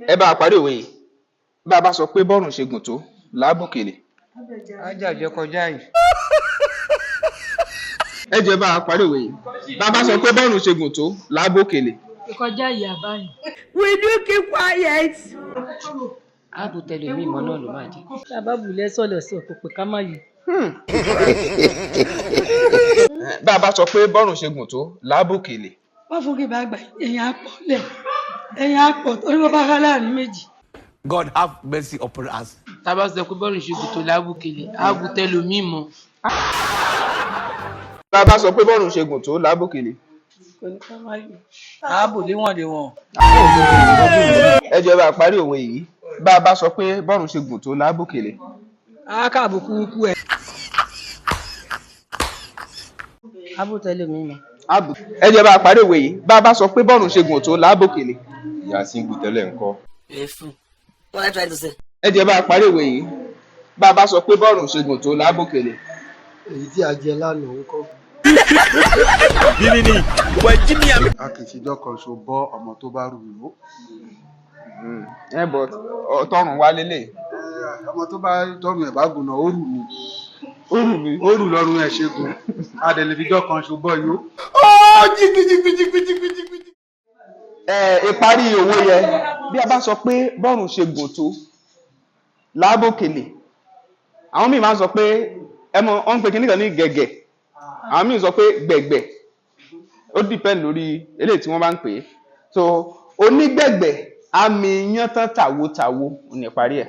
Ẹ bá a parí òwe yìí. Bá a bá sọ pé bọ́rùn ṣe gùn tó lábòkèlè. Ajájẹ kọjá yìí. Ẹ jẹ́ bá a parí òwe yìí. Bá a bá sọ pé bọ́rùn ṣe gùn tó lábòkèlè. Ìkọjá ìyá báyìí. Will you keep quiet? Ààbò tẹlẹmí ìmọ̀ náà ló máa jẹ. Bàbá bùlẹ̀ sọ̀lọ̀ sí ọ̀pọ̀ pé ká má yìí. Bá a bá sọ pé bọ́rùn ṣe gùn tó lábòkèlè. Wọ́n fún kí bá gbà èèyàn á pọ̀ lẹ̀, èèyàn á pọ̀ torí wọ́n bá ká láàrin méjì. God have mercy upon us. Tá a bá sọ pé bọ́ọ̀lù ṣe gùn tó lábùkèlè, ààbò tẹlòmíì mọ́. Bá a bá sọ pé bọ́rùn ṣe gùn tó lábòkèlè. Kò ní ká má yìí. Ààbò léwọ̀n léwọ̀n. Ẹ jẹ́ bá a parí òwe yìí. Bá a bá sọ pé bọ́rùn ṣe gùn tó lábòkèlè. Á kàbùkù kú ẹ. Ààbò tẹlẹmí mọ́. Ẹ jẹ́ bá a parí òwe yìí. Bá a bá sọ pé bọ́rùn ṣe gùn tó lábòkèlè. Ìyá síngù tẹ́lẹ̀ ńkọ́? What are you trying to say? Ẹ jẹ́ bá a parí òwe yìí. Bá a bá sọ pé bọ́rùn ṣe gùn tó lábòkèlè. Èyí tí a jẹ lánàá ń kọ́? A kì í fijọ́ kan ṣo bọ́ ọmọ tó bá rù yó. Ẹ bọ tọrùn wá lélẹ̀. Ọmọ tó bá tọrùn ẹ̀ bá gùn náà, ó rù ni. Ó rù mí. Ó rù lọ́rùn ẹ̀ ṣe gùn. A dẹ̀ lè fijọ́ kan ṣo bọ́ yó. Ẹ ìparí òwe yẹn, bí a bá sọ pé bọ́rùn ṣe gùn tó lábòkèlè, àwọn míì máa ń sọ pé ẹ mọ ọ ń pe kinní kan ní gẹ̀gẹ̀, àwọn míì sọ pé gbẹ̀gbẹ̀. Ó depend lórí eléyìí tí wọ́n bá ń pè é. So onígbẹ̀gbẹ̀ àmì yán tán tàwotàwo ní ìparí ẹ̀.